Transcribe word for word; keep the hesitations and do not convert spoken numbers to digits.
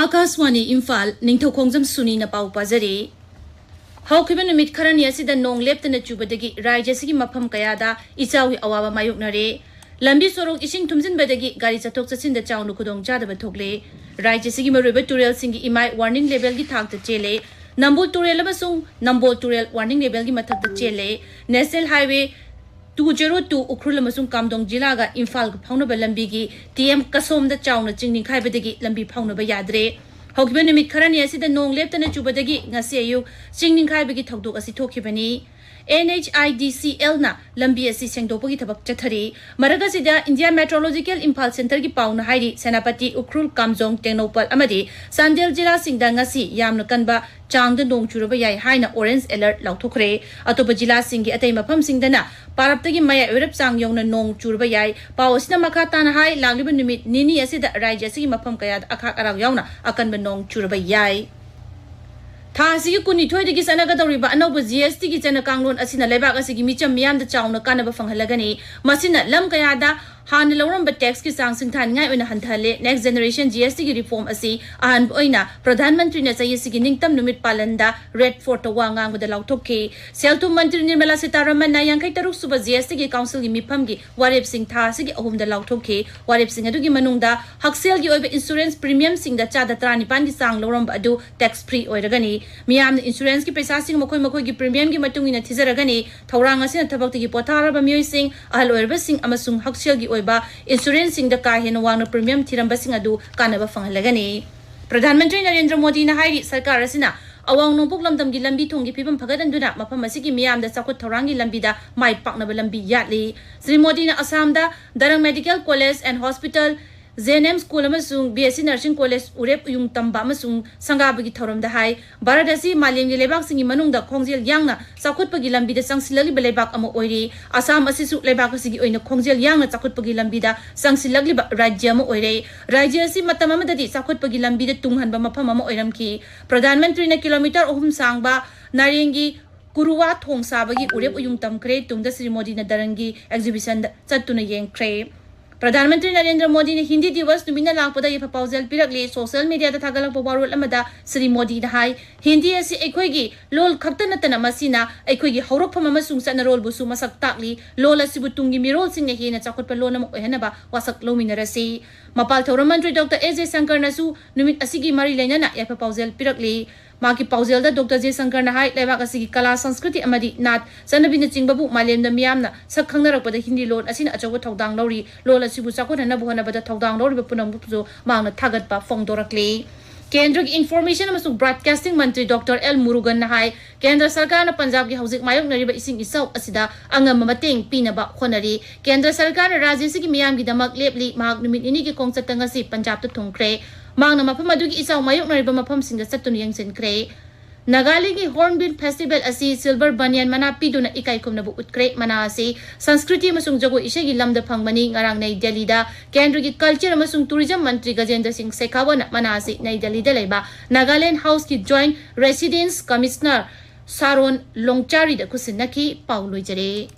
ꯑꯥꯀꯥꯁꯋꯥꯅꯤ ꯏꯝꯐꯥꯜ, ꯅꯤꯡꯊꯧꯈꯣꯡꯖꯝ ꯁꯨꯅꯤꯅ ꯄꯥꯎ ꯄꯥꯖꯔꯤ꯫ ꯍꯧꯈꯤꯕ ꯅꯨꯃꯤꯠ ꯈꯔꯅꯤ ꯑꯁꯤꯗ ꯅꯣꯡ ꯂꯦꯞꯇꯅ ꯆꯨꯕꯗꯒꯤ ꯔꯥꯖ꯭ꯌ ꯑꯁꯤꯒꯤ ꯃꯐꯝ ꯀꯌꯥꯗ ꯏꯆꯥꯎꯒꯤ ꯑꯋꯥꯕ ꯃꯥꯌꯣꯛꯅꯔꯦ꯫ ꯂꯝꯕꯤ ꯁꯣꯔꯣꯛ ꯏꯁꯤꯡ ꯊꯨꯝꯖꯤꯟꯕꯗꯒꯤ ꯒꯥꯔꯤ ꯆꯠꯊꯣꯛ ꯆꯠꯁꯤꯟꯗ ꯆꯥꯎꯅ ꯈꯨꯗꯣꯡꯆꯥꯗꯕ ꯊꯣꯛꯂꯦ꯫ ꯔꯥꯖ꯭ꯌ ꯑꯁꯤꯒꯤ ꯃꯔꯨꯑꯣꯏꯕ ꯇꯨꯔꯦꯜꯁꯤꯡꯒꯤ ꯏꯃꯥꯏ ꯋꯥꯔꯅꯤꯡ ꯂꯦꯚꯦꯜꯒꯤ ꯊꯥꯛꯇ ꯆꯦꯜꯂꯦ꯫ ꯅꯝꯕꯣꯜ ꯇꯨꯔꯦꯜ ꯑꯃꯁꯨꯡ ꯅꯝꯕꯣꯜ ꯇꯨꯔꯦꯜ ꯋꯥꯔꯅꯤꯡ ꯂꯦꯚꯦꯜꯒꯤ ꯃꯊꯛꯇ ꯆꯦꯜꯂꯦ꯫ National highway two zero two Ukhrul ꯑꯃꯁꯨꯡ ꯀꯥꯝꯗꯣꯡ ꯖꯤꯂꯥꯒ ꯏꯝꯐꯥꯜꯒ ꯐꯥꯎꯅꯕ ꯂꯝꯕꯤꯒꯤ ꯇꯤ ꯑꯦꯝ ꯀꯁꯣꯝꯗ ꯆꯥꯎꯅ ꯆꯤꯡ ꯅꯤꯡꯈꯥꯏꯕꯗꯒꯤ ꯂꯝꯕꯤ ꯐꯥꯎꯅꯕ ꯌꯥꯗ꯭ꯔꯦ꯫ ꯍꯧꯈꯤꯕ ꯅꯨꯃꯤꯠ ꯈꯔꯅꯤ ꯑꯁꯤꯗ ꯅꯣꯡ ꯂꯦꯞꯇꯅ ꯆꯨꯕꯗꯒꯤ ꯉꯁꯤ ꯑꯌꯨꯛ ꯆꯤꯡ ꯅꯤꯡꯈꯥꯏꯕꯒꯤ ꯊꯧꯗꯣꯛ ꯑꯁꯤ ꯊꯣꯛꯈꯤꯕꯅꯤ꯫ ꯑꯦꯟ ꯑꯩꯆ ꯑꯥꯏ ꯗꯤ ꯁꯤ ꯑꯦꯜꯅ ꯂꯝꯕꯤ ꯑꯁꯤ ꯁꯦꯡꯗꯣꯛꯄꯒꯤ ꯊꯕꯛ ꯆꯠꯊꯔꯤ꯫ ꯃꯔꯛ ꯑꯁꯤꯗ ꯏꯟꯗꯤꯌꯥ ꯃꯦꯇ꯭ꯔꯣꯂꯣꯖꯤꯀꯦꯜ ꯏꯝꯐꯥꯜ ꯁꯦꯟꯇꯔꯒꯤ ꯄꯥꯎꯅ ꯍꯥꯏꯔꯤ, ꯁꯦꯅꯥꯄꯇꯤ, ꯎꯈ꯭ꯔꯨꯜ, ꯀꯥꯝꯖꯣꯡ, ꯇꯦꯡꯅꯧꯄꯜ ꯑꯃꯗꯤ ꯆꯥꯟꯗꯦꯜ ꯖꯤꯂꯥꯁꯤꯡꯗ ꯉꯁꯤ ꯌꯥꯝꯅ ꯀꯟꯕ ꯆꯥꯡꯗ ꯅꯣꯡ ꯆꯨꯔꯕ ꯌꯥꯏ ꯍꯥꯏꯅ ꯑꯣꯔꯦꯟꯖ ꯑꯦꯂꯔꯠ ꯂꯥꯎꯊꯣꯛꯈ꯭ꯔꯦ꯫ ꯑꯇꯣꯞꯄ ꯖꯤꯂꯥꯁꯤꯡꯒꯤ ꯑꯇꯩ ꯃꯐꯝꯁꯤꯡꯗꯅ ꯄꯥꯔꯞꯇꯒꯤ ꯃꯌꯥꯏ ꯑꯣꯏꯔꯞ ꯆꯥꯡ ꯌꯧꯅ ꯅꯣꯡ ꯆꯨꯔꯕ ꯌꯥꯏ꯫ ꯄꯥꯎ ꯑꯁꯤꯅ ꯃꯈꯥ ꯇꯥꯅ ꯍꯥꯏ, ꯂꯥꯛꯂꯤꯕ ꯅꯨꯃꯤꯠ ꯅꯤꯅꯤ ꯑꯁꯤꯗ ꯔꯥꯖ꯭ꯌ ꯑꯁꯤꯒꯤ ꯃꯐꯝ ꯀꯌꯥꯗ ꯑꯈꯥꯛ ꯑꯔꯥꯛ ꯌꯥꯎꯅ ꯑꯀꯟꯕ ꯅꯣꯡ ꯆꯨꯔꯕ ꯌꯥꯏ꯫ ꯊꯥ ꯑꯁꯤꯒꯤ ꯀꯨꯟꯅꯤꯊꯣꯏꯗꯒꯤ ꯆꯠꯅꯒꯗꯧꯔꯤꯕ ꯑꯅꯧꯕ ꯖꯤ ꯑꯦꯁ ꯇꯤꯒꯤ ꯆꯠꯅ ꯀꯥꯡꯂꯣꯟ ꯑꯁꯤꯅ ꯂꯩꯕꯥꯛ ꯑꯁꯤꯒꯤ ꯃꯤꯆꯝ ꯃꯤꯌꯥꯝꯗ ꯆꯥꯎꯅ ꯀꯥꯟꯅꯕ ꯐꯪꯍꯜꯂꯒꯅꯤ꯫ ꯃꯁꯤꯅ ꯂꯝ ꯀꯌꯥꯗ ꯍꯥꯟꯅ ꯂꯧꯔꯝꯕ ꯇꯦꯛꯁꯀꯤ ꯆꯥꯡ ꯁꯤꯡꯊꯥꯅꯤꯡꯉꯥꯏ ꯑꯣꯏꯅ ꯍꯟꯊꯍꯜꯂꯦ꯫ ꯅꯦꯛꯁ ꯖꯦꯅꯦꯔꯦꯁꯟ ꯖꯤ ꯑꯦꯁ ꯇꯤꯒꯤ ꯔꯤꯐꯣꯔꯝ ꯑꯁꯤ ꯑꯍꯥꯟꯕ ꯑꯣꯏꯅ ꯄ꯭ꯔꯙꯥꯟ ꯃꯟꯇ꯭ꯔꯤꯅ ꯆꯍꯤ ꯑꯁꯤꯒꯤ ꯅꯤꯡꯇꯝ ꯅꯨꯃꯤꯠ ꯄꯥꯂꯟꯗ ꯔꯦꯗ ꯐꯣꯔꯠꯇ ꯋꯥ ꯉꯥꯡꯕꯗ ꯂꯥꯎꯊꯣꯛꯈꯤ꯫ ꯁꯦꯜ ꯊꯨꯝ ꯃꯟꯇ꯭ꯔꯤ ꯅꯤꯔꯃꯂꯥ ꯁꯤꯇꯥꯔꯥꯃꯟꯅ ꯌꯥꯡꯈꯩ ꯇꯔꯨꯛ ꯁꯨꯕ ꯖꯤ ꯑꯦꯁ ꯇꯤꯒꯤ ꯀꯥꯎꯟꯁꯤꯜꯒꯤ ꯃꯤꯐꯝꯒꯤ ꯋꯥꯔꯦꯞꯁꯤꯡ ꯊꯥ ꯑꯁꯤꯒꯤ ꯑꯍꯨꯝꯗ ꯂꯥꯎꯊꯣꯛꯈꯤ꯫ ꯋꯥꯔꯦꯞꯁꯤꯡ ꯑꯗꯨꯒꯤ ꯃꯅꯨꯡꯗ ꯍꯛꯁꯦꯜꯒꯤ ꯑꯣꯏꯕ ꯏꯟꯁꯨꯔꯦꯟꯁ ꯄ꯭ꯔꯤꯃꯤꯌꯝꯁꯤꯡꯗ ꯆꯥꯗ ꯇꯔꯥꯅꯤꯄꯥꯟꯒꯤ ꯆꯥꯡ ꯂꯧꯔꯝꯕ ꯑꯗꯨ ꯇꯦꯛꯁ ꯐ꯭ꯔꯤ ꯑꯣꯏꯔꯒꯅꯤ꯫ ꯃꯤꯌꯥꯝꯅ ꯏꯟꯁꯨꯔꯦꯟꯁꯀꯤ ꯄꯩꯁꯥꯁꯤꯡ ꯃꯈꯣꯏ ꯃꯈꯣꯏꯒꯤ ꯄ꯭ꯔꯤꯃꯤꯌꯝꯒꯤ ꯃꯇꯨꯡ ꯏꯟꯅ ꯊꯤꯖꯔꯒꯅꯤ꯫ ꯊꯧꯔꯥꯡ ꯑꯁꯤꯅ ꯊꯕꯛꯇꯒꯤ ꯄꯣꯊꯥꯔꯕ ꯃꯤꯑꯣꯏꯁꯤꯡ, ꯑꯍꯜ ꯑꯣꯏꯔꯕꯁꯤꯡ ꯑꯃꯁꯨꯡ ꯍꯛꯁꯦꯜꯒꯤ ꯑꯣꯏꯕ ꯏꯟꯁꯨꯔꯦꯟꯁꯁꯤꯡꯗ ꯀꯥ ꯍꯦꯟꯅ ꯋꯥꯡꯅ ꯄ꯭ꯔꯤꯃꯤꯌꯝ ꯊꯤꯔꯝꯕꯁꯤꯡ ꯑꯗꯨ ꯀꯥꯟꯅꯕ ꯐꯪꯍꯜꯂꯒꯅꯤ꯫ ꯄ꯭ꯔꯙꯥꯟ ꯃꯟꯇ꯭ꯔꯤ ꯅꯔꯦꯟꯗ꯭ꯔ ꯃꯣꯗꯤꯅ ꯍꯥꯏꯔꯤ, ꯁꯔꯀꯥꯔ ꯑꯁꯤꯅ ꯑꯋꯥꯡ ꯅꯣꯡꯄꯣꯛ ꯂꯝꯗꯝꯒꯤ ꯂꯝꯕꯤ ꯊꯣꯡꯒꯤ ꯐꯤꯕꯝ ꯐꯒꯠꯍꯟꯗꯨꯅ ꯃꯐꯝ ꯑꯁꯤꯒꯤ ꯃꯤꯌꯥꯝꯗ ꯆꯥꯎꯈꯠ ꯊꯧꯔꯥꯡꯒꯤ ꯂꯝꯕꯤꯗ ꯃꯥꯏ ꯄꯥꯛꯅꯕ ꯂꯝꯕꯤ ꯌꯥꯠꯂꯤ꯫ ꯁ꯭ꯔꯤ ꯃꯣꯗꯤꯅ ꯑꯁꯥꯝꯗ Darrang medical college and hospital, J N M school ꯑꯃꯁꯨꯡ B S C nursing college ꯎꯔꯦꯞ ꯎꯌꯨꯡ ꯇꯝꯕ ꯑꯃꯁꯨꯡ ꯁꯪꯒꯥꯕꯒꯤ ꯊꯧꯔꯝꯗ ꯍꯥꯏ, ꯚꯥꯔꯠ ꯑꯁꯤ ꯃꯥꯂꯦꯝꯒꯤ ꯂꯩꯕꯥꯛꯁꯤꯡꯒꯤ ꯃꯅꯨꯡꯗ ꯈꯣꯡꯖꯦꯜ ꯌꯥꯡꯅ ꯆꯥꯎꯈꯠꯄꯒꯤ ꯂꯝꯕꯤꯗ ꯆꯪꯁꯤꯜꯂꯛꯂꯤꯕ ꯂꯩꯕꯥꯛ ꯑꯃ ꯑꯣꯏꯔꯤ꯫ ꯑꯁꯥꯝ ꯑꯁꯤꯁꯨ ꯂꯩꯕꯥꯛ ꯑꯁꯤꯒꯤ ꯑꯣꯏꯅ ꯈꯣꯡꯖꯦꯜ ꯌꯥꯡꯅ ꯆꯥꯎꯈꯠꯄꯒꯤ ꯂꯝꯕꯤꯗ ꯆꯪꯁꯤꯜꯂꯛꯂꯤꯕ ꯔꯥꯖ꯭ꯌ ꯑꯃ ꯑꯣꯏꯔꯦ꯫ ꯔꯥꯖ꯭ꯌ ꯑꯁꯤ ꯃꯇꯝ ꯑꯃꯗꯗꯤ ꯆꯥꯎꯈꯠꯄꯒꯤ ꯂꯝꯕꯤꯗ ꯇꯨꯡꯍꯟꯕ ꯃꯐꯝ ꯑꯃ ꯑꯣꯏꯔꯝꯈꯤ꯫ ꯄ꯭ꯔꯙꯥꯟ ꯃꯟꯇ꯭ꯔꯤꯅ ꯀꯤꯂꯣꯃꯤꯇꯔ ꯑꯍꯨꯝ ꯁꯥꯡꯕ ꯅꯥꯔꯦꯡꯒꯤ ꯀꯨꯔꯨꯋꯥ ꯊꯣꯡ ꯁꯥꯕꯒꯤ ꯎꯔꯦꯞ ꯎꯌꯨꯡ ꯇꯝꯈ꯭ꯔꯦ꯫ ꯇꯨꯡꯗ ꯁ꯭ꯔꯤ ꯃꯣꯗꯤꯅ ꯗꯔꯪꯒꯤ ꯑꯦꯛꯖꯤꯕꯤꯁꯟꯗ ꯆꯠꯇꯨꯅ ꯌꯦꯡꯈ꯭ꯔꯦ꯫ ꯄ꯭ꯔꯙꯥꯟ ꯃꯟꯇ꯭ꯔꯤ ꯅꯔꯦꯟꯗ꯭ꯔ ꯃꯣꯗꯤꯅ ꯍꯤꯟꯗꯤ ꯗꯤꯋꯁ ꯅꯨꯃꯤꯠꯅ ꯂꯥꯛꯄꯗ ꯌꯥꯏꯐ ꯄꯥꯎꯖꯦꯜ ꯄꯤꯔꯛꯂꯤ꯫ ꯁꯣꯁꯤꯌꯦꯜ ꯃꯤꯗꯤꯌꯥꯗ ꯊꯥꯒꯠꯂꯛꯄ ꯋꯥꯔꯣꯜ ꯑꯃꯗ ꯁ꯭ꯔꯤ ꯃꯣꯗꯤꯅ ꯍꯥꯏ, ꯍꯤꯟꯗꯤ ꯑꯁꯤ ꯑꯩꯈꯣꯏꯒꯤ ꯂꯣꯜ ꯈꯛꯇ ꯅꯠꯇꯅ ꯃꯁꯤꯅ ꯑꯩꯈꯣꯏꯒꯤ ꯍꯧꯔꯛꯐꯝ ꯑꯃꯁꯨꯡ ꯆꯠꯅꯔꯣꯜꯕꯨꯁꯨ ꯃꯁꯛ ꯇꯥꯛꯂꯤ꯫ ꯂꯣꯜ ꯑꯁꯤꯕꯨ ꯇꯨꯡꯒꯤ ꯃꯤꯔꯣꯜꯁꯤꯡꯅ ꯍꯦꯟꯅ ꯆꯥꯎꯈꯠꯄ ꯂꯣꯜ ꯑꯃ ꯑꯣꯏꯍꯟꯅꯕ ꯋꯥꯁꯛ ꯂꯧꯃꯤꯟꯅꯔꯁꯤ꯫ ꯃꯄꯥꯜ ꯊꯧꯔꯝ ꯃꯟꯇ꯭ꯔꯤ ꯗꯣꯛꯇꯔ ꯑꯦꯁ ꯖꯌꯁꯪꯀꯔꯅꯁꯨ ꯅꯨꯃꯤꯠ ꯑꯁꯤꯒꯤ ꯃꯔꯤ ꯂꯩꯅꯅ ꯌꯥꯏꯐ ꯄꯥꯎꯖꯦꯜ ꯄꯤꯔꯛꯂꯤ꯫ ꯃꯍꯥꯛꯀꯤ ꯄꯥꯎꯖꯦꯜꯗ ꯗꯣꯛꯇꯔ ꯖꯌꯁꯪꯀꯔꯅ ꯍꯥꯏ, ꯂꯩꯕꯥꯛ ꯑꯁꯤꯒꯤ ꯀꯂꯥ, ꯁꯪꯁꯀ꯭ꯔꯤꯇꯤ ꯑꯃꯗꯤ ꯅꯥꯠ ꯆꯠꯅꯕꯤꯅꯆꯤꯡꯕꯕꯨ ꯃꯥꯂꯦꯝꯗ ꯃꯤꯌꯥꯝꯅ ꯁꯛ ꯈꯪꯅꯔꯛꯄꯗ ꯍꯤꯟꯗꯤ ꯂꯣꯟ ꯑꯁꯤꯅ ꯑꯆꯧꯕ ꯊꯧꯗꯥꯡ ꯂꯧꯔꯤ꯫ ꯂꯣꯜ ꯑꯁꯤꯕꯨ ꯆꯥꯎꯈꯠꯍꯟꯅꯕ ꯍꯣꯠꯅꯕꯗ ꯊꯧꯗꯥꯡ ꯂꯧꯔꯤꯕ ꯄꯨꯝꯅꯃꯛꯄꯨꯁꯨ ꯃꯍꯥꯛꯅ ꯊꯥꯒꯠꯄ ꯐꯣꯡꯗꯣꯔꯛꯂꯤ꯫ ꯀꯦꯟꯗ꯭ꯔꯒꯤ ꯏꯟꯐꯣꯔꯃꯦꯁꯟ ꯑꯃꯁꯨꯡ ꯕ꯭ꯔꯣꯗꯀꯥꯁꯇꯤꯡ ꯃꯟꯇ꯭ꯔꯤ ꯗꯣꯛꯇꯔ ꯑꯦꯜ ꯃꯨꯔꯨꯒꯟꯅ ꯍꯥꯏ, ꯀꯦꯟꯗ꯭ꯔ ꯁꯔꯀꯥꯔꯅ ꯄꯟꯖꯥꯕꯀꯤ ꯍꯧꯖꯤꯛ ꯃꯥꯌꯣꯛꯅꯔꯤꯕ ꯏꯁꯤꯡ ꯏꯆꯥꯎ ꯑꯁꯤꯗ ꯑꯉꯝꯕ ꯃꯇꯦꯡ ꯄꯤꯅꯕ ꯍꯣꯠꯅꯔꯤ꯫ ꯀꯦꯟꯗ꯭ꯔ ꯁꯔꯀꯥꯔꯅ ꯔꯥꯖ꯭ꯌ ꯑꯁꯤꯒꯤ ꯃꯤꯌꯥꯝꯒꯤꯗꯃꯛ ꯂꯦꯞꯂꯤ꯫ ꯃꯍꯥꯛ ꯅꯨꯃꯤꯠ ꯅꯤꯅꯤꯒꯤ ꯈꯣꯡꯆꯠꯇ ꯉꯁꯤ ꯄꯟꯖꯥꯕꯇ ꯊꯨꯡꯈ꯭ꯔꯦ꯫ ꯃꯍꯥꯛꯅ ꯃꯐꯝ ꯑꯗꯨꯒꯤ ꯏꯆꯥꯎ ꯃꯥꯌꯣꯛꯅꯔꯤꯕ ꯃꯐꯝꯁꯤꯡꯗ ꯆꯠꯇꯨꯅ ꯌꯦꯡꯁꯤꯟꯈ꯭ꯔꯦ꯫ ꯅꯥꯒꯥꯂꯦꯟꯗꯒꯤ ꯍꯣꯔꯟꯕꯤꯜ ꯐꯦꯁꯇꯤꯚꯦꯜ ꯑꯁꯤ ꯁꯤꯜꯚꯔ ꯕꯅꯤꯌꯥꯟ ꯃꯅꯥ ꯄꯤꯗꯨꯅ ꯏꯀꯥꯏ ꯈꯨꯝꯅꯕ ꯎꯠꯈ꯭ꯔꯦ꯫ ꯃꯅꯥ ꯑꯁꯤ ꯁꯪꯁꯀ꯭ꯔꯤꯇꯤ ꯑꯃꯁꯨꯡ ꯖꯒꯣꯏ ꯏꯁꯩꯒꯤ ꯂꯝꯗ ꯐꯪꯕꯅꯤ꯫ ꯉꯔꯥꯡ ꯅꯩ ꯗꯦꯜꯂꯤꯗ ꯀꯦꯟꯗ꯭ꯔꯒꯤ ꯀꯜꯆꯔ ꯑꯃꯁꯨꯡ ꯇꯨꯔꯤꯖꯝ ꯃꯟꯇ꯭ꯔꯤ ꯒꯖꯦꯟꯗ꯭ꯔ ꯁꯤꯡ ꯁꯦꯈꯥꯋꯠꯅ ꯃꯅꯥ ꯑꯁꯤ ꯅꯩ ꯗꯦꯜꯂꯤꯗ ꯂꯩꯕ ꯅꯥꯒꯥꯂꯦꯟ ꯍꯥꯎꯁꯀꯤ ꯖꯣꯏꯟꯠ ꯔꯦꯁꯤꯗꯦꯟꯁ ꯀꯃꯤꯁꯅꯔ ꯁꯥꯔꯣꯟ ꯂꯣꯡꯆꯥꯔꯤꯗ ꯈꯨꯠꯁꯤꯟꯅꯈꯤ꯫ ꯄꯥꯎ ꯂꯣꯏꯖꯔꯦ꯫